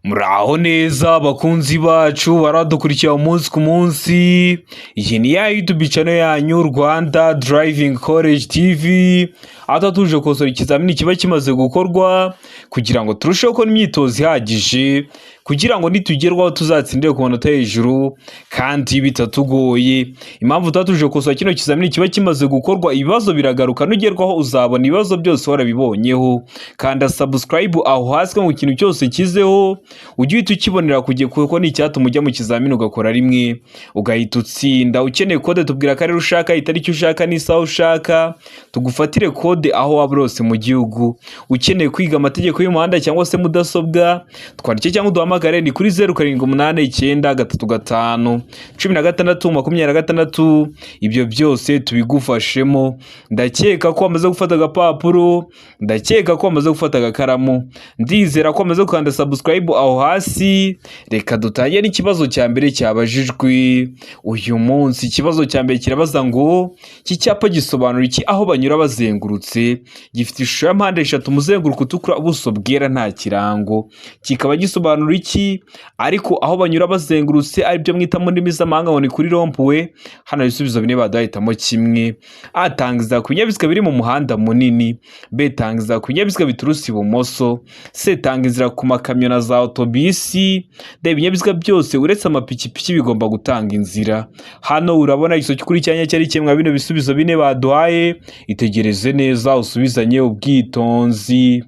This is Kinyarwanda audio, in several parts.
Muraho neza bakunzi bacu baradukurikira umunsi ku munsi, iyi ni ya YouTube channel yanyu Rwanda Driving College TV, aho tuje gukosora ikizamini kiba kimaze gukorwa kugira ngo turusheho kubona imyitozo ihagije, kugira ngo nitugerwaho tuzatsindire ku manota hejuru kandi bitatugoye. Impamvu tuba tuje gukosora kino kizamini kiba kimaze gukorwa, ibibazo biragaruka, nugerwaho uzabona ibibazo byose warabibonyeho. Kanda subscribe aho hasi ngo ikintu cyose kizeho ujye uhita ukibonera ku gihe, kuko ni icyatuma ujya mu kizamini ugakora rimwe ugahita utsinda. Ukeneye kode tubwira akarere ushaka, itariki ushaka n'isaha ushaka, tugufatire kode aho waba uri hose mu gihugu. Ukeneye kwiga amategeko y'umuhanda cyangwa se mudasobwa, twandike cyangwa uduhamagare ni kuri 0789351626, ibyo byose tubigufashemo. Ndakeka ko wamaze gufata agapapuro, ndakeka ko wamaze gufata agakaramu, ndizera ko wamaze gukanda subscribe aho hasi. Reka dutangire n'ikibazo cya mbere cyabajijwe uyu munsi. Ikibazo cya mbere kirabaza ngo iki cyapa gisobanura iki aho banyura bazengurutse? Gifite ishusho ya mpande eshatu, umuzenguruko utukura, ubuso bwera, nta kirango. Kikaba gisobanura iki? Ariko aho banyura bazengurutse aribyo mwita mu ndimi z'amahanga ngo ni kuri rond-point. Hano ibisubizo bine baduhitamo kimwe. A tangiza ku binyabiziga biri mu muhanda munini, B tangiza ku binyabiziga biturutse ibumoso, C tanga inzira ku makamyo na za otobisi, D ibinyabiziga byose uretse amapikipiki bigomba gutanga inzira. Hano urabona igisubizo cy'ukuri cyanya cyari kimwe bino bisubizo bine baduhaye. Itegereze neza usubizanye ubwitonzi.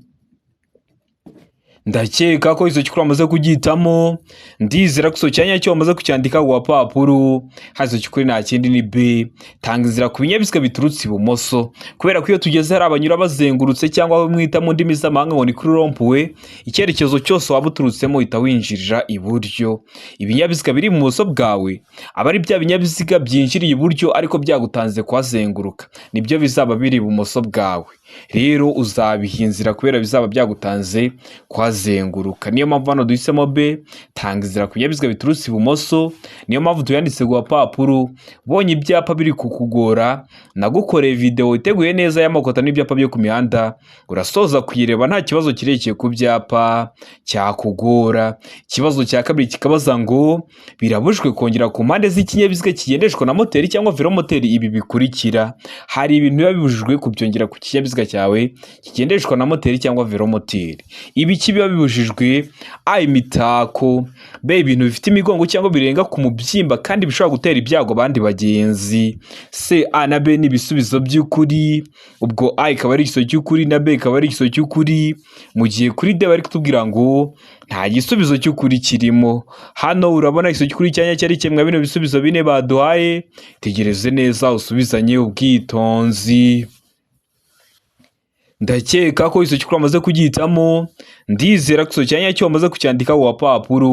Ndakeka ko icyo cy'ukuri wamaze kugihitamo, ndizera ko icyo cyanya cyo wamaze kucyandika ku gapapuro. Hano icyo cy'ukuri nta kindi ni B, tanga inzira ku binyabiziga biturutse ibumoso, kubera ko iyo tugeze hari abanyura bazengurutse cyangwa aho mwita mu ndimi z'amahanga ngo ni kuri rond-point, icyerekezo cyose waba uturutsemo uhita winjirira iburyo. Ibinyabiziga biri ibumoso bwawe aba ari bya binyabiziga byinjiriye iburyo ariko byagutanze kuhazenguruka, nibyo bizaba biri ibumoso bwawe. Rero uzabiha inzira kubera bizaba byagutanze kuhazenguruka. Niyo mpamvu hano duhisemo B, tanga inzira ku binyabiziga biturutse ibumoso. Niyo mpamvu tuyanditse ku gapapuro. Ubonye ibyapa biri kukugora, nagukoreye video iteguye neza y'amoko atanu y'ibyapa byo ku mihanda, urasoza kuyireba nta kibazo kirekire ku byapa cyakugora. Ikibazo cya kabiri kikabaza ngo birabujijwe kongera ku mpande z'ikinyabiziga kigendeshwa na moteri cyangwa velomoteri ibi bikurikira. Hari ibintu biba bibujijwe kubyongera ku kinyabiziga cyawe kigendeshwa na moteri cyangwa velomoteri. Ibiki biba bibujijwe? A imitako, B ibintu bifite imigongo cyangwa birenga ku mubyimba kandi bishobora gutera ibyago abandi bagenzi, C A na B ni ibisubizo by'ukuri. Ubwo A ikaba ari igisubizo cy'ukuri na B ikaba ari igisubizo cy'ukuri, mu gihe kuri D bari kutubwira ngo nta gisubizo cy'ukuri kirimo. Hano urabona igisubizo cy'ukuri cyanya cyari kimwe bino bisubizo bine baduhaye. Tegereze neza usubizanye ubwitonzi. Ndakeka ko igisubizo cy'ukuri wamaze kugihitamo, ndizera ko igisubizo cya nyacyo wamaze kucyandika ku gapapuro.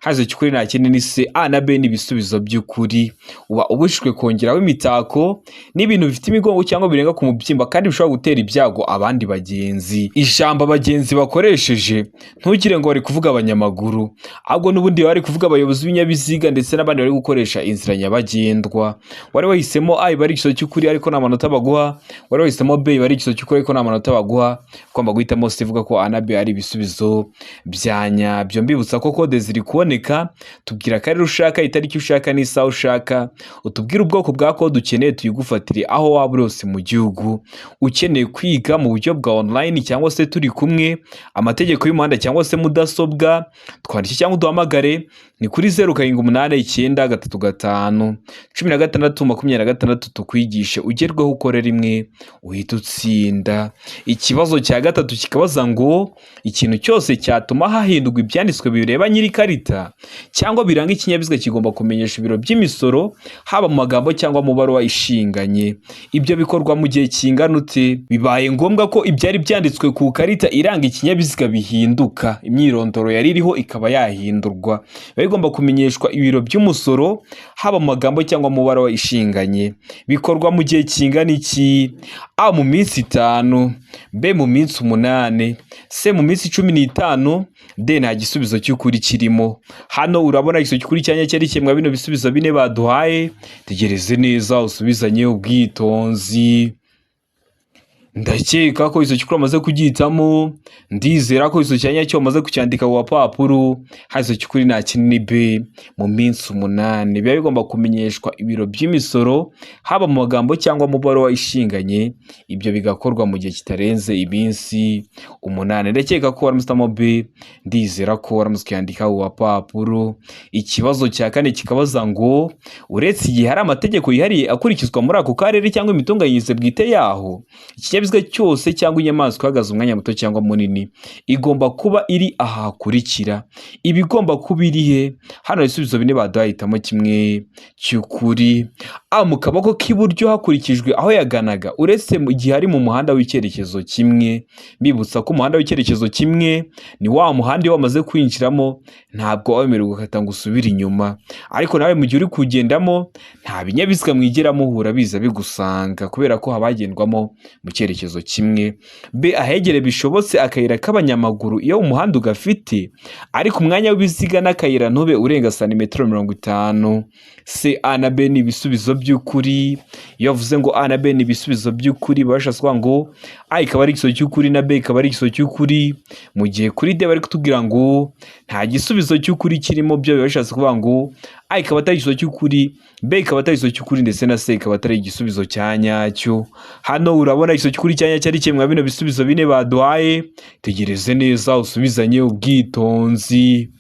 Hano igisubizo cy'ukuri nta kindi ni C, A na B ni ibisubizo by'ukuri. Uba ubujijwe kongeraho imitako n'ibintu bifite imigongo cyangwa birenga ku mubyimba kandi bishobora gutera ibyago abandi bagenzi. Ijambo abagenzi bakoresheje, ntugire ngo bari kuvuga abanyamaguru, ahubwo n'ubundi bari kuvuga abayobozi b'ibinyabiziga ndetse n'abandi bari gukoresha inzira nyabagendwa. Wari wahisemo A iba ari igisubizo cy'ukuri ariko nta manota baguha, wari wahisemo B iba ari igisubizo cy'ukuri ariko nta manota baguha. Ugomba guhitamo C ivuga ko A na B ari ibisubizo bya nyabyo. Mbibutsa ko kode ziri kuboneka, tubwira akarere ushaka, itariki ushaka n'isaha ushaka, utubwire ubwoko bwa kode ukeneye tuyigufatire aho waba uri hose mu gihugu. Ukeneye kwiga mu buryo bwa online cyangwa se turi kumwe, amategeko y'umuhanda cyangwa se mudasobwa, twandike cyangwa uduhamagare ni kuri 0789351626, tukwigishe ugerweho ukore rimwe uhita utsinda. Ikibazo cya gatatu kikabaza ngo ikintu cyose cyatuma hahindurwa ibyanditswe bireba nyiri ikarita cyangwa biranga ikinyabiziga kigomba kumenyesha ibiro by'imisoro, haba mu magambo cyangwa mu baruwa ishinganye. Ibyo bikorwa mu gihe kingana ute? Bibaye ngombwa ko ibyari byanditswe ku ikarita iranga ikinyabiziga bihinduka, imyirondoro yari iriho ikaba yahindurwa, biba bigomba kumenyeshwa ibiro by'umusoro haba mu magambo cyangwa mu baruwa ishinganye. Bikorwa mu gihe kingana iki? A mu minsi 5, B mu minsi 8, C mu minsi 15, D nta gisubizo cy'ukuri kirimo. Hano urabona igisubizo cy'ukuri cyanya cyari kimwe bino bisubizo bine baduhaye. Tegereze neza usubizanye ubwitonzi. Ndakeka ko izo cyukuri wamaze kugihitamo. Ndizera ko izo cya nyacyo wamaze kucyandika ku gapapuro. Hano cyukuri nta kinini B, mu minsi 8 biba bigomba kumenyeshwa ibiro by'imisoro, haba mu magambo cyangwa mu baruwa ishinganye. Ibyo bigakorwa mu gihe kitarenze iminsi 8. Ndakeka ko waramusitamo B. Ndizera ko waramutse ukiyandika ku gapapuro. Ikibazo cya kane kikabaza ngo uretse igihe hari amategeko yihariye akurikizwa muri ako karere cyangwa imitunganyirize bwite yaho, ikinyabiziga cyose cyangwa inyamaswa ihagaze umwanya muto cyangwa munini igomba kuba iri aha hakurikira. Iba igomba kuba iri he? Hano ibisubizo bine baduhaye, hitamo kimwe cy'ukuri. A, mu kaboko k'iburyo hakurikijwe aho yaganaga, uretse mu gihe ari mu muhanda w'icyerekezo kimwe. Mbibutsa ko umuhanda w'icyerekezo kimwe ni wa muhanda iyo wamaze kwinjiramo ntabwo waba wemerewe gukata ngo usubire inyuma, ariko nawe mu gihe uri kuwugendamo nta binyabiziga mwigera muhura biza bigusanga, kubera ko haba hagendwamo mu cyerekezo kimwe. B, ahegereye bishobotse akayira k'abanyamaguru iyo umuhanda ugafite, ariko umwanya w'ibiziga n'akayira ntube urenga santimetero 50. C, A na B ni ibisubizo by'ukuri. Iyo bavuze ngo A na B ni ibisubizo by'ukuri, baba bashatse kuvuga ngo A ikaba ari igisubizo cy'ukuri na B ikaba ari igisubizo cy'ukuri. Mu gihe kuri D bari kutubwira ngo nta gisubizo cy'ukuri kirimo, byo biba bishatse kuvuga ngo A ikaba atari igisubizo cy'ukuri, B ikaba atari igisubizo cy'ukuri, ndetse na C ikaba atari igisubizo cya nyacyo. Hano urabona igisubizo cy'ukuri cya nyacyo ari kimwe bino bisubizo bine baduhaye. Tegereze neza usubizanye ubwitonzi.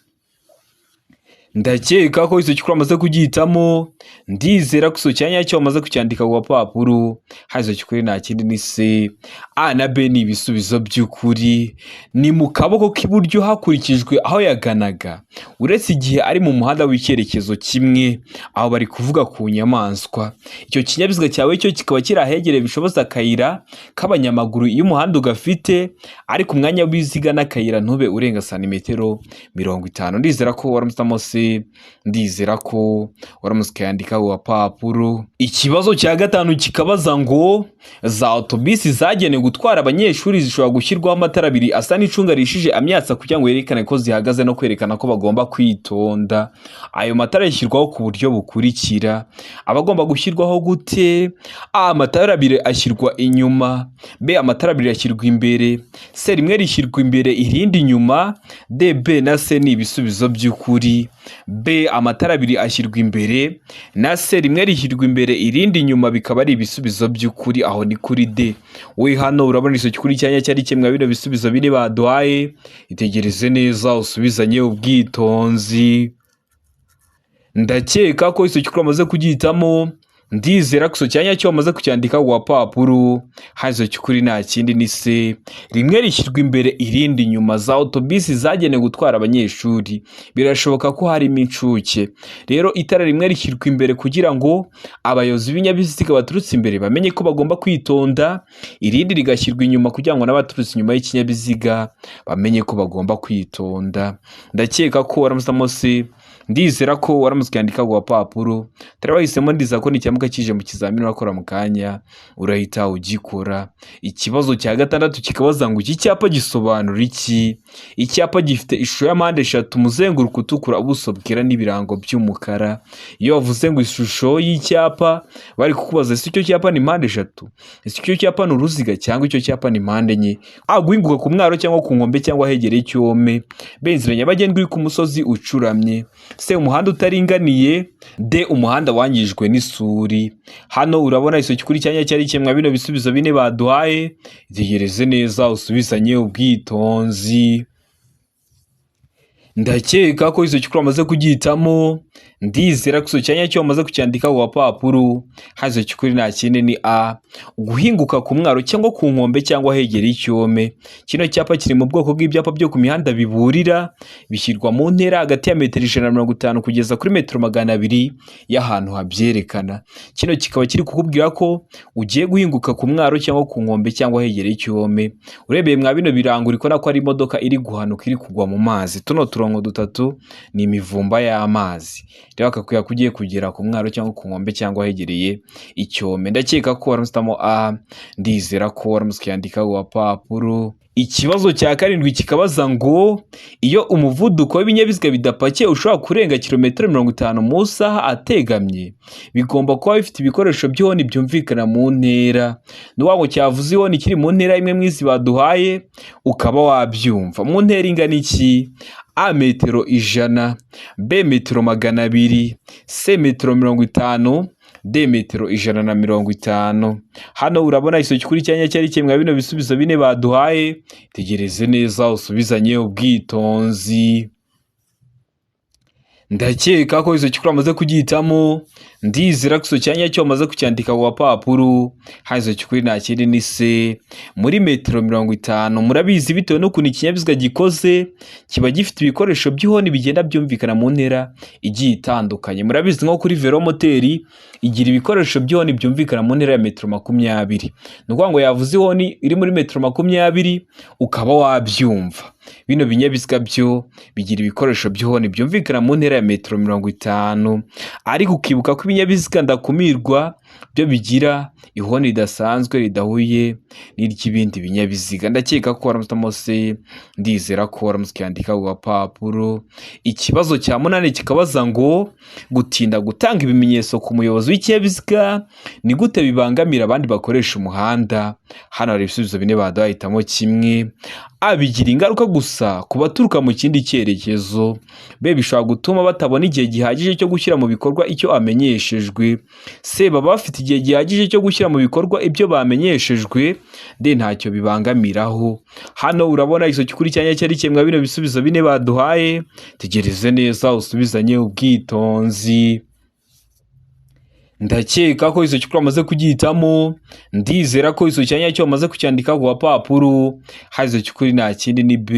Ndakeka ko icyo cy'ukuri wamaze kugihitamo. Ndizera ko icyo cya nyacyo wamaze kucyandika ku gapapuro. Hano icyo cy'ukuri nta kindi ni C. A na B ni ibisubizo by'ukuri. Ni mu kaboko k'iburyo hakurikijwe aho yaganaga, uretse igihe ari mu muhanda w'icyerekezo kimwe. Aho bari kuvuga ku nyamaswa. Icyo kinyabiziga cyawe cyo kikaba kiri ahegereye bishobotse akayira k'abanyamaguru iyo umuhanda ugafite, ariko umwanya w'ibiziga n'akayira ntube urenga santimetero 50. Ndizera ko waramutse C. Ndizera ko waramutse ukayandika ku gapapuro. Ikibazo cya gatanu kikabaza ngo za otobisi zagenewe gutwara abanyeshuri zishobora gushyirwaho amatara abiri asa n'icunga rishije amyatsa kugira ngo yerekane ko zihagaze no kwerekana ko bagomba kwitonda. Ayo matara yashyirwaho ku buryo bukurikira. Aba agomba gushyirwaho gute? A, amatara abiri ashyirwa inyuma. B, amatara abiri ashyirwa imbere. C, rimwe rishyirwa imbere irindi inyuma. D, B na C ni ibisubizo by'ukuri. B, amatara abiri ashyirwa imbere na C, rimwe rishyirwa imbere irindi inyuma, bikaba ari ibisubizo by'ukuri. Aho ni kuri D. We hano urabona igisubizo cy'ukuri cyanya cyari kimwe bino bisubizo bine baduhaye. Itegereze neza usubizanye ubwitonzi. Ndakeka ko icyo cy'ukuri wamaze kugihitamo. Ndizera ko icyo cya nyacyo wamaze kucyandika ku gapapuro. Hano icyo cy'ukuri nta kindi ni C, rimwe rishyirwa imbere irindi inyuma. Za otobisi zagenewe gutwara abanyeshuri birashoboka ko harimo incuke. Rero itara rimwe rishyirwa imbere kugira ngo abayobozi b'ibinyabiziga baturutse imbere bamenye ko bagomba kwitonda, irindi rigashyirwa inyuma kugira ngo n'abaturutse inyuma y'ikinyabiziga bamenye ko bagomba kwitonda. Ndakeka ko waramutse C. Ndizera ko waramutse ukandika ku gapapuro. Turabahisemo, ndizera ko nicyamuka kije mu kizamini urakora mu kanya urahita ugikora. Ikibazo cya gatandatu kikabaza ngo iki cyapa gisobanura iki? Icyapa gifite ishusho ya mpande eshatu, umuzenguruko utukura, ubuso bwera n'ibirango by'umukara. Iyo bavuze ngo ishusho y'icyapa, bari kukubaza ese icyo cyapa ni mpande eshatu, ese icyo cyapa ni uruziga, cyangwa icyo cyapa ni mpande enye? A, guhinguka ku mwaro cyangwa ku nkombe cyangwa ahegereye icyome. B, inzira nyabagendwa iri ku musozi ucuramye. C, umuhanda utaringaniye. D, umuhanda wangijwe n'isuri. Hano urabona igisubizo cy'ukuri cyanya cyari kimwe bino bisubizo bine baduhaye. Itegereze neza usubizanye ubwitonzi. Ndakeka ko igisubizo cy'ukuri wamaze kugihitamo. Ndizera ko igisubizo cya nyacyo wamaze kucyandika ku gapapuro. Hano igisubizo cy'ukuri nta kindi ni A, guhinguka ku mwaro cyangwa ku nkombe cyangwa ahegereye icyome. Kino cyapa kiri mu bwoko bw'ibyapa byo ku mihanda biburira, bishyirwa mu ntera hagati ya metero 150 kugeza kuri metero 200 y'ahantu habyerekana. Kino kikaba kiri kukubwira ko ugiye guhinguka ku mwaro cyangwa ku nkombe cyangwa ahegereye icyome. Urebeye mwa bino birango uri kubona ko ari imodoka iri guhanuka, iri kugwa mu mazi. Tuno turongo dutatu ni imivumba y'amazi. Rero bakakubwira ko ugiye kugera ku mwaro cyangwa ku nkombe cyangwa ahegereye icyome. Ndakeka ko waramutse A, ndizera ko waramutse ukiyandika ku gapapuro. Ikibazo cya karindwi kikabaza ngo iyo umuvuduko w'ibinyabiziga bidapakiye ushobora kurenga kilometero 50 mu isaha ategamye, bigomba kuba bifite ibikoresho by'ihoni byumvikana mu ntera. Ni ukuvuga ngo cyavuze ihoni kiri mu ntera imwe mu izi baduhaye, ukaba wabyumva. Mu ntera ingana iki? A metero 100, B metero 200, C metero 50, D metero 150. Hano urabona igisozi kuri cyanya cyari kimwe bino bisubizo bine baduhaye. Tegereze neza usubizanye ubwitonzi. Ndakeka ko izo kikuru amaze kugihitamo, ndizera ko icyo cyanya cyo wamaze kucyandika ku gapapuro. Hano izo kikuri nta kindi ni se muri metero 50. Murabizi bitewe n'ukuntu ikinyabiziga gikoze, kiba gifite ibikoresho by'ihoni bigenda byumvikana mu ntera igiye itandukanye. Murabizi nko kuri velomoteri igira ibikoresho by'ihoni byumvikana mu ntera ya metero 20. Ni ukuvuga ngo yavuze ihoni iri muri metero 20 ukaba wabyumva. Bino binyabiziga byo bigira ibikoresho by'ihoni byumvikana mu ntera ya metero 50, ariko ukibuka ko ibinyabiziga ndakumirwa byo bigira ihoni ridasanzwe ridahuye n'iry'ibindi binyabiziga. Ndakeka ko waramutse se, ndizera ko waramutse ukiyandika ku gapapuro. Ikibazo cya munani kikabaza ngo gutinda gutanga ibimenyetso ku muyobozi w'ikinyabiziga ni gute bibangamira abandi bakoresha umuhanda? Hano hari ibisubizo bine baduhaye, hitamo kimwe. A bigira ingaruka gusa ku baturuka mu kindi cyerekezo, B bishobora gutuma batabona igihe gihagije cyo gushyira mu bikorwa icyo amenyeshejwe, C baba bafite igihe gihagije cyo gushyira mu bikorwa ibyo bamenyeshejwe, D ntacyo bibangamiraho. Hano urabona igisozi kuri cyanya cyari kimwe bino bisubizo bine baduhaye. Tegereze neza usubizanye ubwitonzi. Ndakeka ko izo kikuru amaze kugihitamo, ndizera ko izo cyanya cyo wamaze kucyandika ku gapapuro. Hari izo kikuri nta kindi ni B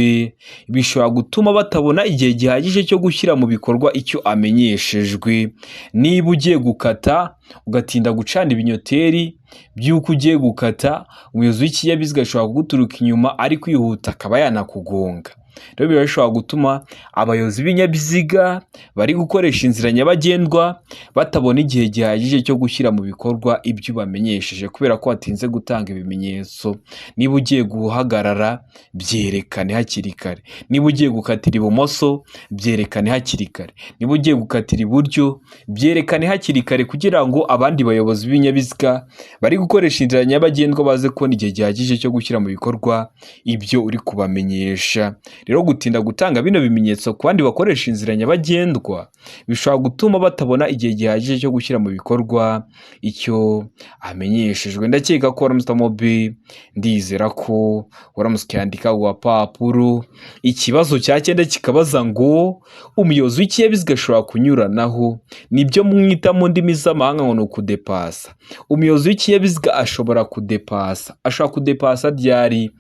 bishobora gutuma batabona igihe gihagije cyo gushyira mu bikorwa icyo amenyeshejwe. Niba ugiye gukata ugatinda gucana ibinyoteri by'uko ugiye gukata, umuyobozi w'ikinyabiziga ashobora kuguturuka inyuma ari kwihuta akaba yanakugonga. Rero biba bishobora gutuma abayobozi b'ibinyabiziga bari gukoresha inzira nyabagendwa batabona igihe gihagije cyo gushyira mu bikorwa ibyo bamenyesheje kubera ko watinze gutanga ibimenyetso. Niba ugiye guhagarara byerekane hakiri kare, niba ugiye gukatira ibumoso byerekane hakiri kare, niba ugiye gukatira iburyo byerekane hakiri kare, kugira ngo abandi bayobozi b'ibinyabiziga bari gukoresha inzira nyabagendwa baze kubona igihe gihagije cyo gushyira mu bikorwa ibyo uri kubamenyesha. Rero gutinda gutanga bino bimenyetso ku bandi bakoresha inzira nyabagendwa bishobora gutuma batabona igihe gihagije cyo gushyira mu bikorwa icyo amenyeshejwe. Ndakeka ko waramutse B, ndizera ko waramutse ukiyandika ku gapapuro. Ikibazo cya cyenda kikabaza ngo umuyobozi w'ikinyabiziga ashobora kunyuranaho, nibyo mwita mu ndimi z'amahanga ngo ni ukudepasa. Umuyobozi w'ikinyabiziga ashobora kudepasa, ashobora kudepasa ryari?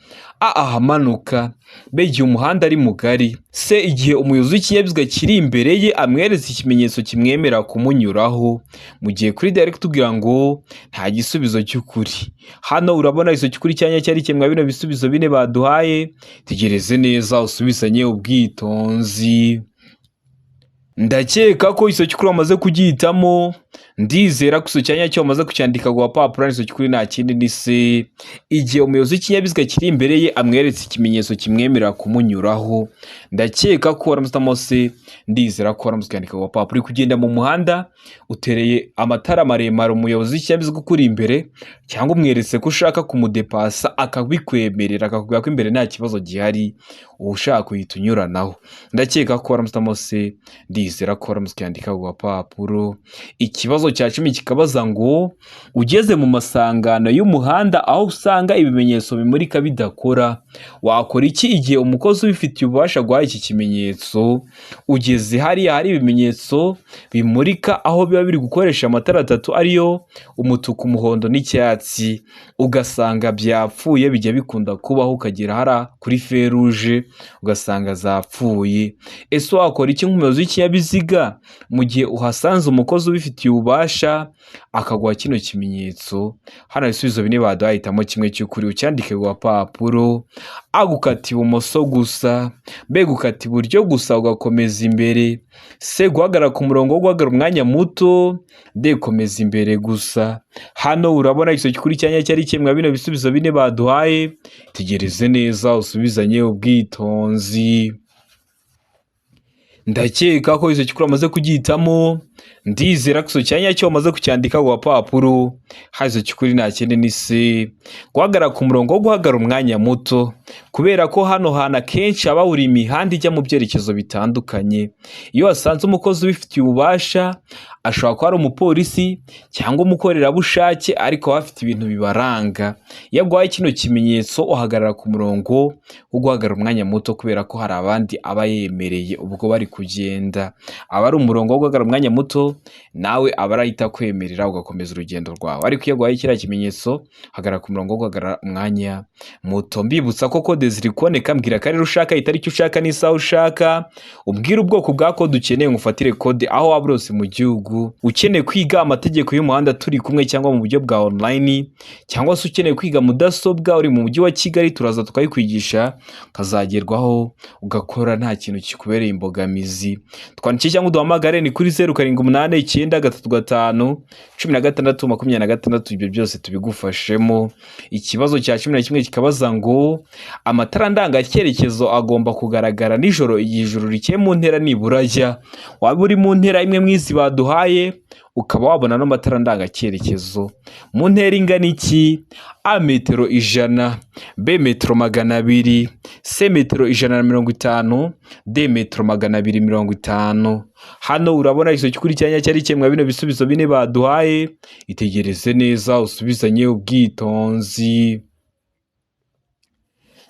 A ahamanuka, B igihe umuhanda ari mugari, C igihe umuyobozi w'ikinyabiziga kiri imbere ye amweretse ikimenyetso kimwemerera kumunyuraho. Mu gihe kuri D ari kutubwira ngo nta gisubizo cy'ukuri. Hano urabona igisozi cy'ukuri cyanya cyari kimwe bino bisubizo bine baduhaye. Tegereze neza usubizanye ubwitonzi. Ndakeka ko igisozi cy'ukuri wamaze kugihitamo, ndizera ko igisozi cyanya cyo wamaze kucyandika ku gapapuro. Igisozi cy'ukuri nta kindi ni se igihe umuyobozi w'ikinyabiziga kiri imbere ye amweretse ikimenyetso kimwemerera kumunyuraho. Ndakeka ko waramutse se, ndizera ko waramutse ukandika ku gapapuro. Uri kugenda mu muhanda utereye amatara maremare umuyobozi w'ikinyabiziga ukuri imbere, cyangwa umweretse ko ushaka kumudepasa akabikwemerera akakubwira ko imbere nta kibazo gihari, uba ushaka guhita unyuranaho. Ndakeka ko waramutse se, ndizera ko waramutse ukandika ku gapapuro. Ikibazo cya 10 kikabaza ngo ugeze mu masangano y'umuhanda aho usanga ibimenyetso bimurika bidakora, wakora iki igihe umukozi ubifitiye ububasha aguhaye iki kimenyetso? Ugeze hariya hari ibimenyetso bimurika aho biba biri gukoresha amatara atatu ariyo umutuku, umuhondo n'icyatsi, ugasanga byapfuye. Bijya bikunda kubaho ukagera hariya kuri feruje ugasanga zapfuye. Ese wakora iki nk'umuyobozi w'ikinyabiziga mu gihe uhasanze umukozi ubifitiye ubifitiye ububasha akaguha kino kimenyetso. Hano ibisubizo bine baduhaye, hitamo kimwe cy'ukuri ucyandike ku gapapuro. A gukata ibumoso gusa, B gukata iburyo gusa ugakomeza imbere, C guhagarara ku murongo wo guhagarara umwanya muto, D komeza imbere gusa. Hano urabona igisubizo cy'ukuri cyanya cyari kimwe bino bisubizo bine baduhaye. Tegereze neza usubizanye ubwitonzi. Ndakeka ko icyo cy'ukuri wamaze kugihitamo. Ndizera ko icyo cyanya cyo wamaze kucyandika ku gapapuro. Hano icyo cy'ukuri nta kindi ni C guhagarara ku murongo wo guhagarara umwanya muto, kubera ko hano hantu akenshi haba hahuriye imihanda ijya mu byerekezo bitandukanye. Iyo wasanze umukozi ubifitiye ububasha, ashobora kuba ari umupolisi cyangwa umukorerabushake, ariko aba afite ibintu bibaranga. Iyo aguhaye kino kimenyetso, uhagarara ku murongo wo guhagarara umwanya muto, kubera ko hari abandi aba yemereye ubwo bari kugenda. Aba ari umurongo wo guhagarara umwanya muto, nawe aba arahita akwemerera ugakomeza urugendo rwawe. Ariko iyo aguhaye kiriya kimenyetso, hagarara ku murongo wo guhagarara umwanya muto. Mbibutsa ko kode ziri kuboneka. Mbwira akarere ushaka, itariki ushaka n'isaha ushaka, umbwire ubwoko bwa kode ukeneye ngufatire kode aho waba uri hose mu gihugu. Ukeneye kwiga amategeko y'umuhanda turi kumwe cyangwa mu buryo bwa online, cyangwa se ukeneye kwiga mudasobwa uri mu mujyi wa Kigali, turaza tukayikwigisha ukazagerwaho ugakora nta kintu kikubereye imbogamizi. Twandikire cyangwa uduhamagare, ni kuri 0789351626. Ibyo byose tubigufashemo. Ikibazo cya 11 kikabaza ngo amatara ndangacyerekezo agomba kugaragara nijoro igihe ijoro rikeye mu ntera nibura jya waba uri mu ntera imwe mw'izi baduhaye, ukaba wabona n'amatara ndangacyerekezo mu ntera ingana iki? A metero 100, B metero 200, C metero 150, D metero 250. Hano urabona igisubizo cy'ukuri cyanya cyari kimwe bino bisubizo bine baduhaye. Itegereze neza usubizanye ubwitonzi.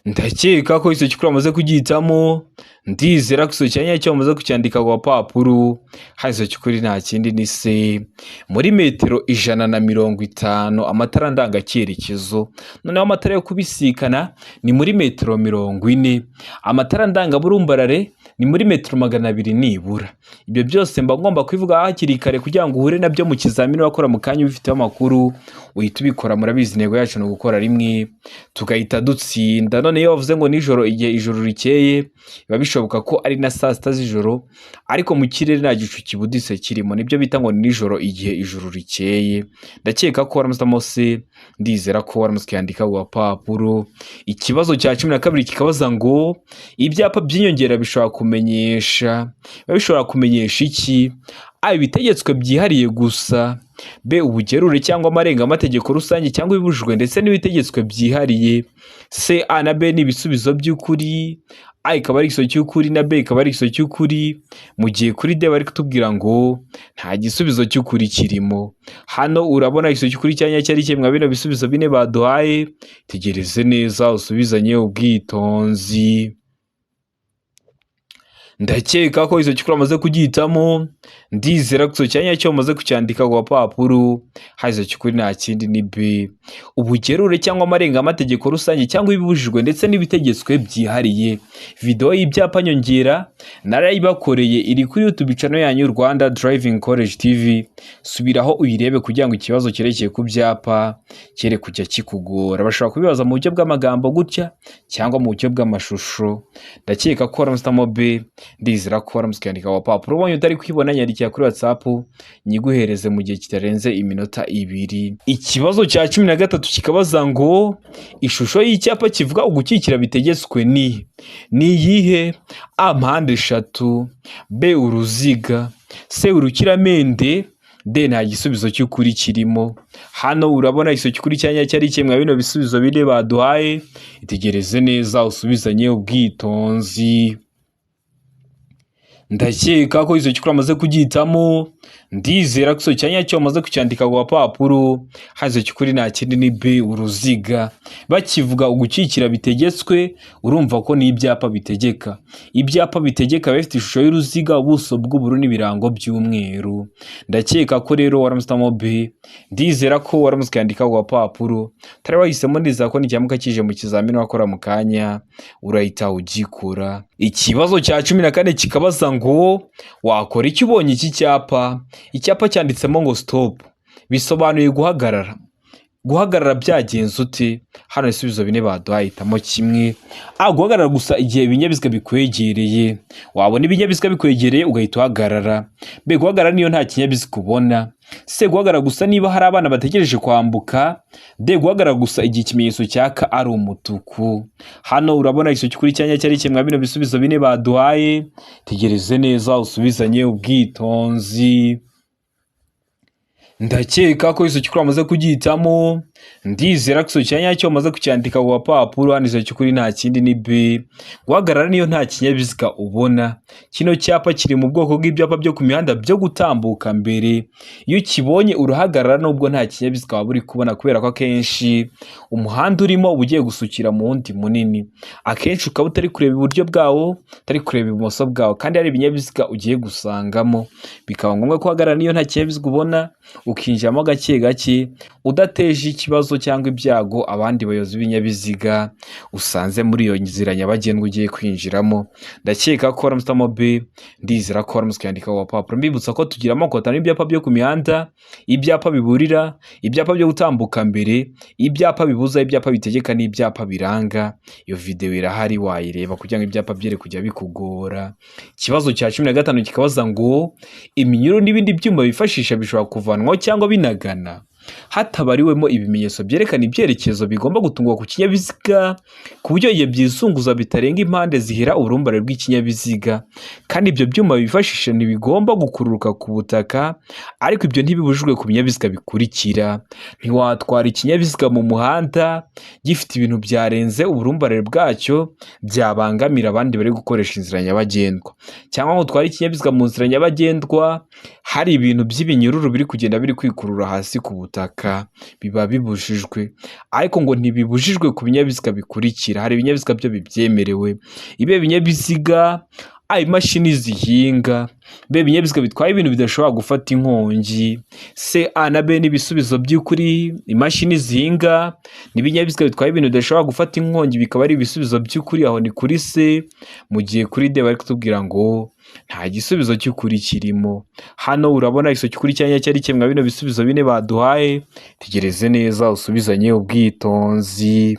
Ndakeka ko icyo cy'ukuri wamaze kugihitamo. Ndizera ko icyo cyanya cyo wamaze kucyandika ku gapapuro. Hano icyo cy'ukuri nta kindi ni C muri metero 150 amatara ndangacyerekezo. Noneho amatara yo kubisikana ni muri metero 40, amatara ndangaburumbarare ni muri metero 200 nibura. Ibyo byose mba ngomba kubivuga hakiri kare kugira ngo uhure nabyo mu kizamini wakora mu kanya ubifiteho amakuru, uhita ubikora. Murabizi, intego yacu ni ugukora rimwe tugahita dutsinda. None iyo bavuze ngo nijoro igihe ijoro rikeye, biba bishoboka ko ari na saa sita z'ijoro ariko mu kirere nta gicu kibuditse kirimo, nibyo bita ngo ni nijoro igihe ijoro rikeye. Ndakeka ko waramutse se, ndizera ko waramutse ukiyandika ku gapapuro. Ikibazo cya 12 kikabaza ngo ibyapa by'inyongera bishobora kumenyesha, biba bishobora kumenyesha iki? A ibitegetswe byihariye gusa, B ubugerure cyangwa amarenga-amategeko rusange cyangwa ibibujijwe ndetse n'ibitegetswe byihariye, C A na B ni ibisubizo by'ukuri, A ikaba ari igisubizo cy'ukuri na B ikaba ari igisubizo cy'ukuri, mu gihe kuri D bari kutubwira ngo nta gisubizo cy'ukuri kirimo. Hano urabona igisubizo cy'ukuri cyanya cyari kimwe bino bisubizo bine baduhaye. Tegereze neza usubizanye ubwitonzi. Ndakeka ko icyo cy'ukuri wamaze kugihitamo. Ndizera ko icyo cyanya cyo wamaze kucyandika ku gapapuro. Hano icyo cy'ukuri nta kindi ni B ubugerure cyangwa amarenga-amategeko rusange cyangwa ibibujijwe ndetse n'ibitegetswe byihariye. Videwo y'ibyapa nyongera narayibakoreye, iri kuri YouTube channel yanyu Rwanda Driving College TV. Subiraho uyirebe kugira ngo ikibazo cyerekeye ku byapa cyere kujya kikugora. Bashobora kubibaza mu buryo bw'amagambo gutya cyangwa mu buryo bw'amashusho. Ndakeka ko waramutse B, ndizera ko waramutse ukiyandika ku gapapuro. Ubonye utari kwibona, nyandikira kuri WhatsApp nyiguhereze mu gihe kitarenze iminota 2. Ikibazo cya 13 kikabaza ngo ishusho y'icyapa kivuga ugukikira bitegetswe ni iyihe? A mpande eshatu, B uruziga, C urukiramende, D nta gisubizo cy'ukuri kirimo. Hano urabona igisubizo cy'ukuri cyanya cyari kimwe bino bisubizo bine baduhaye. Itegereze neza usubizanye ubwitonzi. Ndakeka ko icyo cy'ukuri wamaze kugihitamo. Ndizera ko icyo cyanya cyo wamaze kucyandika ku gapapuro. Hano icyo cy'ukuri nta kindi ni B uruziga. Bakivuga ugukikira bitegetswe, urumva ko ni ibyapa bitegeka. Ibyapa bitegeka biba bifite ishusho y'uruziga, ubuso bw'ubururu n'ibirango by'umweru. Ndakeka ko rero waramutse B, ndizera ko waramutse ukiyandika ku gapapuro. Utari wahisemo, ndizera ko nikiramuka kije mu kizamini wakora mu kanya urahita ugikora. Ikibazo cya 14 kikabaza ngo wakora iki ubonye iki cyapa? Icyapa cyanditsemo ngo stop, bisobanuye guhagarara. Guhagarara byagenze ute? Hano ibisubizo bine baduhaye, hitamo kimwe. A, guhagarara gusa igihe ibinyabiziga bikwegereye, wabona ibinyabiziga bikwegereye ugahita uhagarara. B, guhagarara niyo nta kinyabiziga ubona. C, guhagarara gusa niba hari abana bategereje kwambuka. D, guhagarara gusa igihe ikimenyetso cyaka ari umutuku. Hano urabona igisubizo cy'ukuri cyanya cyari kimwe bino bisubizo bine baduhaye. Tegereze neza usubizanye ubwitonzi. Ndakeka ko igisubizo cy'ukuri wamaze kugihitamo. Ndizera ko igisubizo cya nyacyo wamaze kucyandika ku gapapuro. Hano igisubizo cy'ukuri nta kindi ni B, guhagarara niyo nta kinyabiziga ubona. Kino cyapa kiri mu bwoko bw'ibyapa byo ku mihanda byo gutambuka mbere. Iyo ukibonye urahagarara nubwo nta kinyabiziga waba uri kubona, kubera ko akenshi umuhanda urimo uba ugiye gusukira mu wundi munini, akenshi ukaba utari kureba iburyo bwawo, utari kureba ibumoso bwawo, kandi hari ibinyabiziga ugiye gusangamo. Bikaba ngombwa ko uhagarara niyo nta kinyabiziga ubona, ukinjiramo gake gake udateje ikibazo cyangwa ibyago abandi bayobozi b'ibinyabiziga usanze muri iyo nzira nyabagendwa ugiye kwinjiramo. Ndakeka ko waramutse B, ndizera ko waramutse ukayandika ku gapapuro. Mbibutsa ko tugira amoko atanu y'ibyapa byo ku mihanda: ibyapa biburira, ibyapa byo gutambuka mbere, ibyapa bibuza, ibyapa bitegeka n'ibyapa biranga. Iyo videwo irahari, wayireba kugira ngo ibyapa byere kujya bikugora. Ikibazo cya 15 kikabaza ngo iminyururu n'ibindi byuma bifashisha bishobora kuvanwaho cyangwa binagana hatabariwemo ibimenyetso byerekana ibyerekezo bigomba gutungwa ku kinyabiziga, ku buryo igihe byizunguza bitarenga impande zihera uburumbare bw'ikinyabiziga, kandi ibyo byuma bifashisha ntibigomba gukururuka ku butaka, ariko ibyo ntibibujijwe ku binyabiziga bikurikira. Ntiwatwara ikinyabiziga mu muhanda gifite ibintu byarenze uburumbarare bwacyo byabangamira abandi bari gukoresha inzira nyabagendwa, cyangwa ngo utware ikinyabiziga mu nzira nyabagendwa hari ibintu by'ibinyururu biri kugenda biri kwikurura hasi ku butaka, biba bibujijwe. Ariko ngo ntibibujijwe ku binyabiziga bikurikira. Hari ibinyabiziga byo bibyemerewe. Ibe binyabiziga: A, imashini zihinga; B, ibinyabiziga bitwaye ibintu bidashobora gufata inkongi. C, A na B ni ibisubizo by'ukuri. Imashini zihinga n'ibinyabiziga bitwaye ibintu bidashobora gufata inkongi bikaba ari ibisubizo by'ukuri, aho ni kuri C, mu gihe kuri D bari kutubwira ngo nta gisubizo cy'ukuri kirimo. Hano urabona igisubizo cy'ukuri cyanya cyari kimwe bino bisubizo bine baduhaye. Tegereze neza usubizanye ubwitonzi.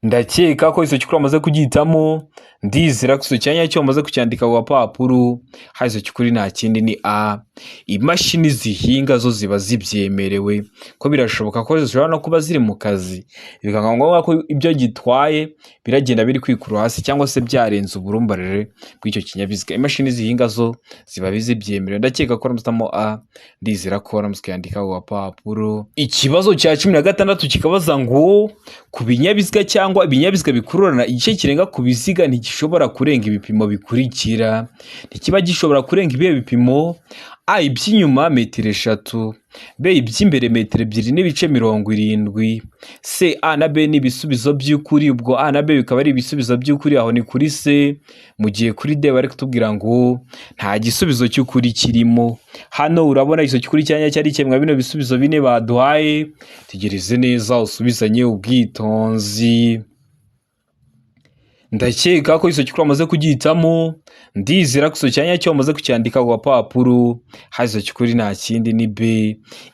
Ndakeka ko igisubizo cy'ukuri wamaze kugihitamo. Ndizera ko igisubizo cya nyacyo wamaze kucyandika ku gapapuro. Hano igisubizo cy'ukuri nta kindi ni A, imashini zihinga zo ziba zibyemerewe, ko birashoboka ko zishobora no kuba ziri mu kazi, bikaba ngombwa ko ibyo gitwaye biragenda biri kwikurura hasi cyangwa se byarenze uburumbarare bw'icyo kinyabiziga. Imashini zihinga zo ziba zibyemerewe. Ndakeka ko waramutse A, ndizera ko waramutse ukayandika ku gapapuro. Ikibazo cya 16 kikabaza ngo ku binyabiziga cyangwa ibinyabiziga bikururana, igice kirenga ku biziga ntigishobora kurenga ibipimo bikurikira. Ntikiba gishobora kurenga ibihe bipimo? A, iby'inyuma metero 3; B, iby'imbere metero 2.70; C, A na B ni ibisubizo by'ukuri. Ubwo A na B bikaba ari ibisubizo by'ukuri, aho ni kuri C, mu gihe kuri D bari kutubwira ngo nta gisubizo cy'ukuri kirimo. Hano urabona igisubizo cy'ukuri cyanya cyari kimwe bino bisubizo bine baduhaye. Tegereze neza usubizanye ubwitonzi. Ndakeka ko igisubizo cy'ukuri wamaze kugihitamo. Ndizera ko igisubizo cya nyacyo wamaze kucyandika ku gapapuro. Hano igisubizo cy'ukuri nta kindi ni B,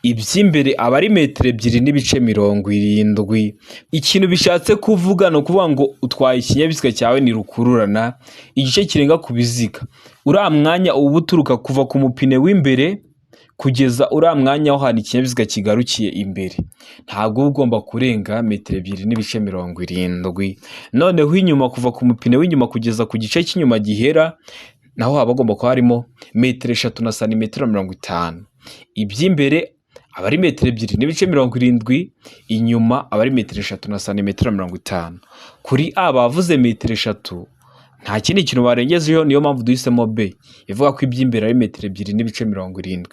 iby'imbere aba ari metero 2.70. Ikintu bishatse kuvuga ni ukuvuga ngo utwaye ikinyabiziga cyawe ni rukururana, igice kirenga ku biziga, uriya mwanya uba uturuka kuva ku mupine w'imbere kugeza uriya mwanya w'ahantu ikinyabiziga kigarukiye imbere, ntabwo uba ugomba kurenga metero 2.70. Noneho inyuma, kuva ku mupine w'inyuma kugeza ku gice cy'inyuma gihera, naho haba hagomba kuba harimo metero 3 na santimetero 50. Iby'imbere aba ari metero 2.70, inyuma aba ari metero 3 na santimetero 50. Kuri A bavuze metero 3, nta kindi kintu barengejeho, niyo mpamvu duhisemo B ivuga ko iby'imbere ari metero 2.70.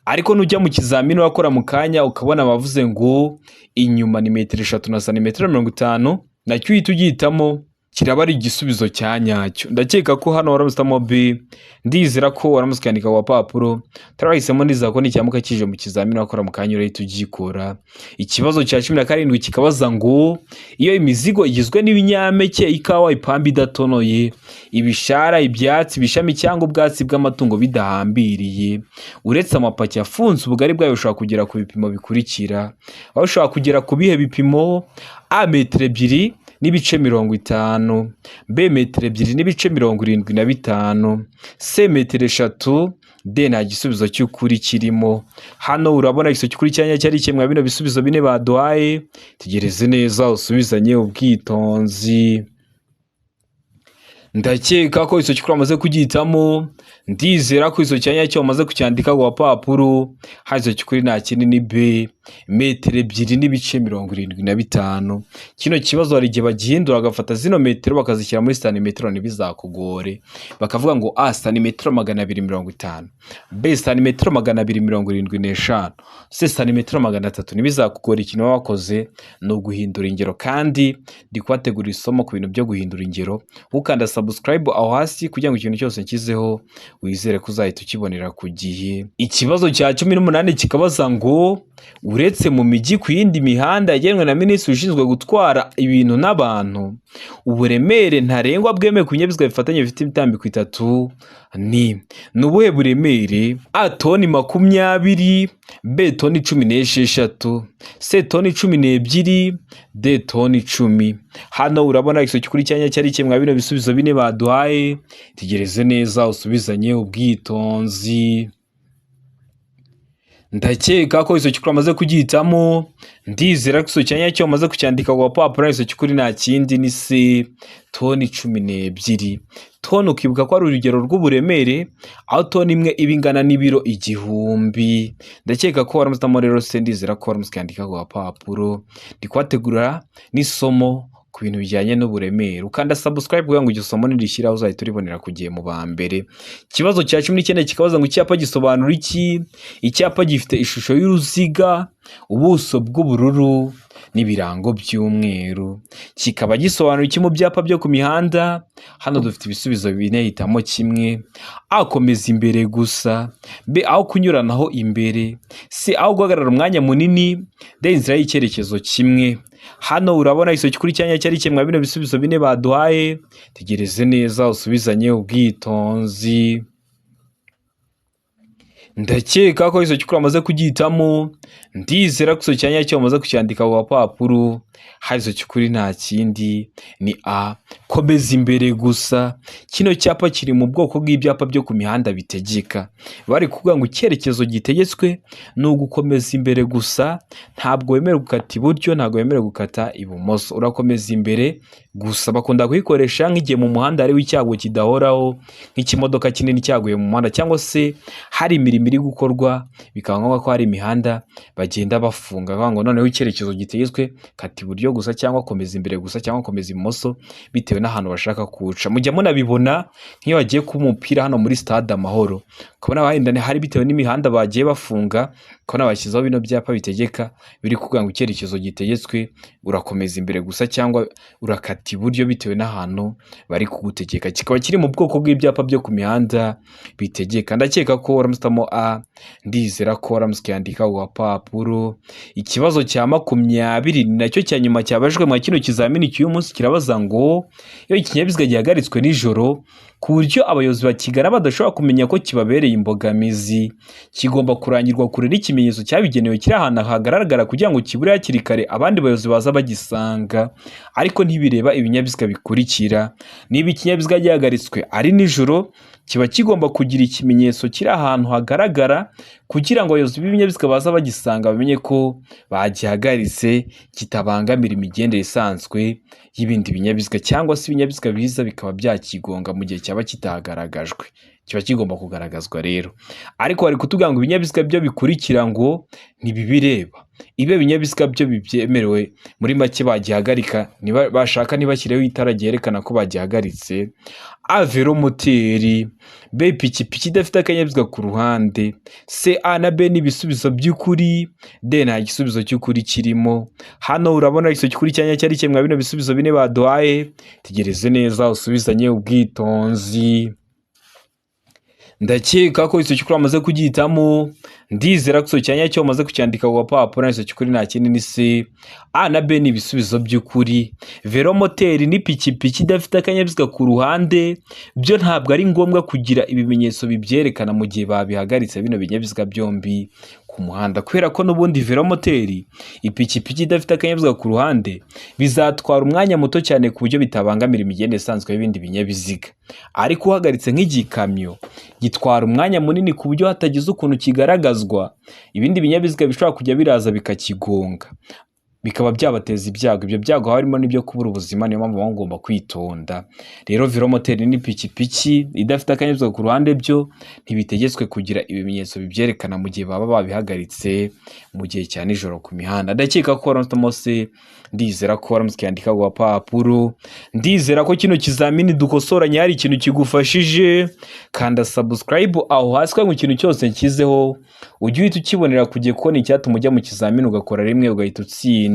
Ariko nujya mu kizamini wakora mu kanya ukabona bavuze ngo inyuma ni metero 3 na santimetero 50, nacyo uhita ugihitamo, cyangwa se ukabona bavuze ngo iby'imbere ni metero 2.70, Kiraba ari igisubizo cya nyacyo. Ndakeka ko hano waramutse B. Ndizera ko waramutse ukandika ku gapapuro. Turahisemo, ndizera ko nicyamuka kije mu kizamini wakora mu kanya urahita ugikora. Ikibazo cya 17 kikabaza ngo: iyo imizigo igizwe n'ibinyampeke, ikawa, ipamba idatonoye, ibishara, ibyatsi, ibishami cyangwa ubwatsi bw'amatungo bidahambiriye, uretse amapaki afunze, ubugari bwayo bushobora kugera ku bipimo bikurikira. Aho ushobora kugera ku bihe bipimo? A, metero 2.50, B, metero 2.75, C, metero 3, D, nta gisubizo cy'ukuri kirimo. Hano urabona igisubizo cy'ukuri cyanya cyari kimwe bino bisubizo bine baduhaye. Tegereze neza, usubizanye ubwitonzi. Ndakeka ko icyo cy'ukuri wamaze kugihitamo. Ndizera ko icyo cyanya cyo wamaze kucyandika ku gapapuro. Hano icyo cy'ukuri nta kindi ni B, metero 2.75. Kino kibazo hari igihe bagihindura, bagafata zino metero bakazishyira muri santimetero, ntibizakugore, bakavuga ngo A, santimetero 250, B, santimetero 275, C, santimetero 300. Ntibizakugora, ikintu baba wakoze ni uguhindura ingero, kandi ndi kubategurira isomo ku bintu byo guhindura ingero. Ukanda subscribe aho hasi kugira ngo ikintu cyose nshyizeho wizere ko uzahita ukibonera ku gihe. Ikibazo cya 18 kikabaza ngo: uretse mu mijyi, ku yindi mihanda yagenwe na minisitiri ushinzwe gutwara ibintu n'abantu, uburemere ntarengwa bwemewe ku binyabiziga bifatanye bifite imitambiko itatu ni ubuhe buremere? A, toni 20, B, toni 16, C, toni 12, D, toni 10. Hano urabona igisubizo cy'ukuri cyanya cyari kimwe bino bisubizo bine baduhaye. Tegereze neza, usubizanye ubwitonzi. Ndakeka ko icyo cy'ukuri wamaze kugihitamo. Ndizera ko icyo cyanya cyo wamaze kucyandika ku gapapuro. Icyo cy'ukuri nta kindi ni C, toni 12. Toni ukibuka ko ari urugero rw'uburemere, aho toni imwe iba ingana n'ibiro 1000. Ndakeka ko waramutse rero C. Ndizera ko waramutse ukandika ku gapapuro. Ndi kubategurira n'isomo ku bintu bijyanye n'uburemere. Ukanda subscribe kugira ngo iryo somo nirishyiraho uzahita uribonera ku gihe mu ba mbere. Ikibazo cya 19 kikabaza ngo: icyapa gisobanura iki? Icyapa gifite ishusho y'uruziga, ubuso bw'ubururu n'ibirango by'umweru, kikaba gisobanura iki mu byapa byo ku mihanda? Hano dufite ibisubizo bine, hitamo kimwe. A, komeza imbere gusa, B, aho kunyuranaho imbere, C, aho guhagarara umwanya munini, D, inzira y'icyerekezo kimwe. Hano urabona igisubizo cy'ukuri cyanya cyari kimwe bino bisubizo bine baduhaye. Tegereze neza, usubizanye ubwitonzi. Ndakeka ko icyo cy'ukuri wamaze kugihitamo. Ndizera ko icyo cyanya cyo wamaze kucyandika ku gapapuro. Hari icyo cy'ukuri nta kindi ni A, komeza imbere gusa. Kino cyapa kiri mu bwoko bw'ibyapa byo ku mihanda bitegeka. Bari kuvuga ngo icyerekezo gitegetswe ni ugukomeza imbere gusa, ntabwo wemerewe gukata iburyo, ntabwo wemerewe gukata ibumoso, urakomeza imbere gusa. Bakunda kuyikoresha nk'igihe mu muhanda hariho icyago kidahoraho, nk'ikimodoka kinini cyaguye mu muhanda, cyangwa se hari imirimo iri gukorwa, bikaba ngombwa ko hari imihanda bagenda bafunga, bavuga ngo noneho icyerekezo gitegetswe kata iburyo gusa, cyangwa komeza imbere gusa, cyangwa komeza ibumoso, bitewe n'ahantu bashaka kuwuca. Mujya munabibona nk'iyo bagiye kuba umupira hano muri Stade Amahoro, ukabona wenda hari bitewe n'imihanda bagiye bafunga, ukabona bashyizeho bino byapa bitegeka, biri kuvuga ngo icyerekezo gitegetswe urakomeza imbere gusa cyangwa urakata iburyo, bitewe n'ahantu bari kugutegeka. Kikaba kiri mu bwoko bw'ibyapa byo ku mihanda bitegeka. Ndakeka ko waramutse A. Ndizera ko waramutse ukiyandika ku gapapuro. Ikibazo cya 20 ni nacyo cya nyuma cyabajwe mu kino kizamini cy'uyu munsi, kirabaza ngo: iyo ikinyabiziga gihagaritswe nijoro ku buryo abayobozi bakigana badashobora kumenya ko kibabereye imbogamizi, kigomba kurangirwa kure n'ikimenyetso cyabigenewe kiri ahantu hagaragara kugira ngo kibure hakiri kare abandi bayobozi baza bagisanga, ariko ntibireba ibinyabiziga bikurikira. Niba ikinyabiziga gihagaritswe ari nijoro, kiba kigomba kugira ikimenyetso kiri ahantu hagaragara kugira ngo abayobozi b'ibinyabiziga baza bagisanga bamenye ko bagihagaritse, kitabangamira imigendere isanzwe y'ibindi binyabiziga, cyangwa se ibinyabiziga biza bikaba byakigonga mu gihe cyaba kitagaragajwe. Kiba kigomba kugaragazwa rero, ariko bari kutubwira ngo ibinyabiziga byo bikurikira ngo ntibibireba. Ibe binyabiziga byo bibyemerewe, muri make bagihagarika bashaka ntibashyireho itara ryerekana ko bagihagaritse. A, velomoteri. B, ipikipiki idafite akanyabiziga ku ruhande. C, A na B ni ibisubizo by'ukuri. D, nta gisubizo cy'ukuri kirimo. Hano urabona igisubizo cy'ukuri cyanya cyari kimwe bino bisubizo bine baduhaye. Tegereze neza usubizanye ubwitonzi. Ndakeka ko igisubizo cy'ukuri wamaze kugihitamo. Ndizera ko igisubizo cya nyacyo wamaze kucyandika ku gapapuro. Igisubizo cy'ukuri nta kindi ni C. A na B ni ibisubizo by'ukuri. Velomoteri n'ipikipiki idafite akanyabiziga ku ruhande byo ntabwo ari ngombwa kugira ibimenyetso bibyerekana mu gihe babihagaritse bino binyabiziga byombi ku muhanda, kubera ko n'ubundi velomoteri, ipikipiki idafite akanyabiziga ku ruhande, bizatwara umwanya muto cyane ku buryo bitabangamira imigendere isanzwe y'ibindi binyabiziga. Ariko uhagaritse nk'igikamyo gitwara umwanya munini ku buryo hatagize ukuntu kigaragazwa, ibindi binyabiziga bishobora kujya biraza bikakigonga, bikaba byabateza ibyago. Ibyo byago haba harimo n'ibyo kubura ubuzima, niyo mpamvu baba bagomba kwitonda. Rero velomoteri n'ipikipiki idafite akanyabiziga ku ruhande byo ntibitegetswe kugira ibimenyetso bibyerekana mu gihe baba babihagaritse mu gihe cya nijoro ku mihanda. Ndakeka ko waramutse se, ndizera ko waramutse ukiyandika ku gapapuro. Ndizera ko kino kizamini dukosoranye hari ikintu kigufashije. Kanda subscribe aho hasi kugira ngo ikintu cyose nshyizeho ujye uhita ukibonera ku gihe, kubona icyatuma ujya mu kizamini ugakora rimwe ugahita utsinda.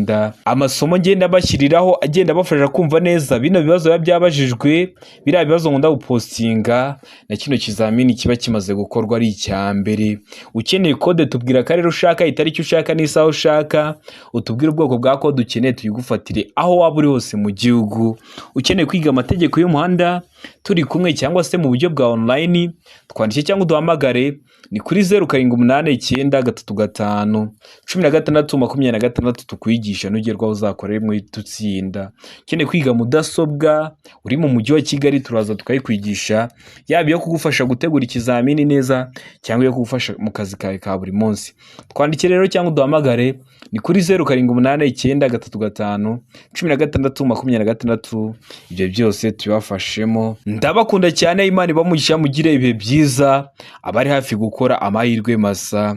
Amasomo ngenda bashyiriraho agenda abafasha kumva neza bino bibazo biba byabajijwe, biriya bibazo nkunda gupostinga na kino kizamini kiba kimaze gukorwa ari icya mbere. Ukeneye kode, tubwira akarere ushaka, itariki ushaka n'isaha ushaka, utubwire ubwoko bwa kode ukeneye tuyigufatire aho waba uri hose mu gihugu. Ukeneye kwiga amategeko y'umuhanda turi kumwe cyangwa se mu buryo bwa online, twandike cyangwa uduhamagare, ni kuri 0789351626, tukwigisha nugerwaho uzakorere muri tutsinda. Ukeneye kwiga mudasobwa uri mu mujyi wa Kigali, turaza tukayikwigisha, yaba iyo kugufasha gutegura ikizamini neza cyangwa iyo kugufasha mu kazi kawe ka buri munsi. Twandike rero cyangwa uduhamagare, ni kuri 0789351626. Ibyo byose tubibafashemo. Ndabakunda cyane, Imana ibamugisha, mugire ibihe byiza. Abari hafi gukora, amahirwe masa.